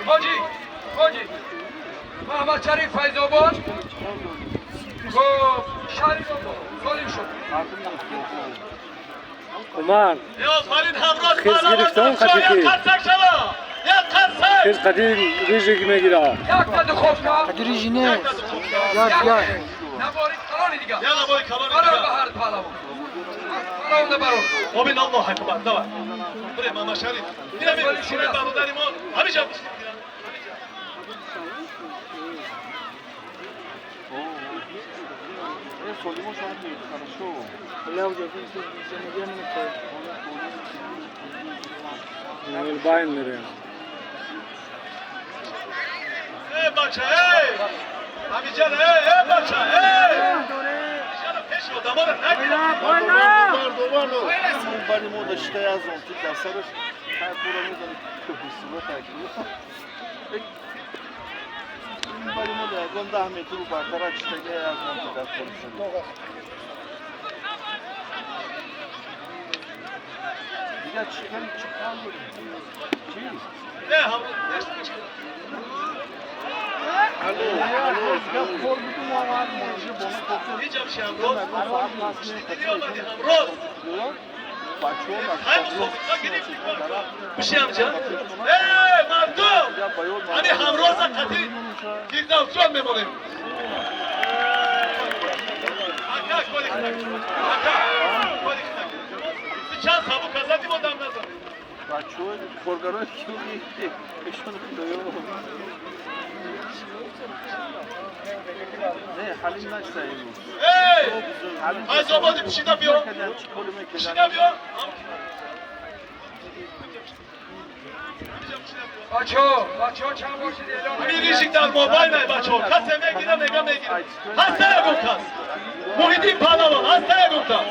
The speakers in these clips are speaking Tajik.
Ҳоҷӣ, ҳоҷӣ. Муҳаммад Шариф Файзобод. Хуб, Шариф солим шуд. Умар. Хез гирифтан қадики. Хез қадим рижик мегира. Якта духовка. Қади рижи нест. Як як. Навори калони дигар. Я навори калони Барор дигар. ба ҳар паҳлавон. Паҳлавонда барор. Обин Аллоҳ акбар. Давай. Бире Мама Шариф. Ина ми бародари мо ҳамиша гиранд. Байна мирем. Эй бача, эй! Ҳамиҷан, эй, эй бача, эй! Ҳамиҷана пеши одаморо нагирад. Бари мо дашта аз он ти дасараш ҳар кора мезани кӯҳисиба таки. Бари мо ягон 10 метру бартара читага аз он ти дастараш. Дигар чӣ кори чӣ кор дорем? Чӣ? Не, ҳам Алло, алло, дигар кор буду мо ҳар можи бо мо кофе. ҳеҷ ҳам ҳамроз. Диди омади ҳамроз. Бачаҳо Ҳай мусобиқа гирифти. Биши ҳамҷан. Эй, мардум! Ҳами ҳамроза қатӣ Фирдавсҷон мемонем. Ака, коли хитак. Ака, коли хитак. Ту чанд сабук задӣ мо дам назадем. Бачаҳо коргарони ки эшон худоё. Не, ҳалим нашта имрӯз. Эй! Файзободи пишида биё. Пишида биё. Бачаҳо, бачаҳо чанд бор шуд эълон. Ҳамин рижик дар мобайн ай бачаҳо. Касе мегира, мега мегира. Ҳаста ягон кас. Муҳиддин Паҳлавон, ҳаста ягон кас.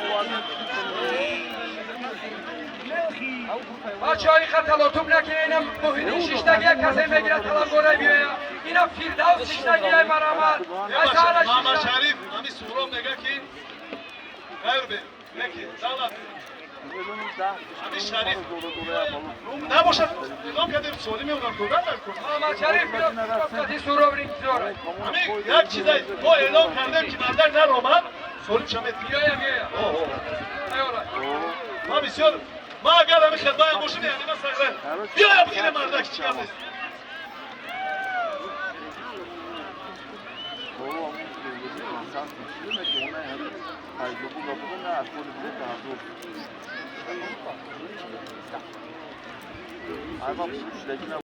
Бачаҳо ин талотуб накунед, инам Муҳиддин шиштагия касе мегира талабгорай биёя. Инам Фирдавс шиштагия марамат. Айсала Мама шишта. Шариф, ҳамин Суҳроб мега ки ғайр бе, неки, давлат. Ҳамин Шариф набошад, эълон кардем, солим меонам додан дар кор. Муҳаммад Шариф биё қати Суҳроб интизор. Ҳамин як чизай мо эълон кардем ки мардак наромад, солим шамед. Биёя, биёя. Айола. Ма бисёр, ма агар ҳамин хидмаям бошем, яъне ма сагра. Биёя бигире мардак чӣ гап нест. Айва пушдагина.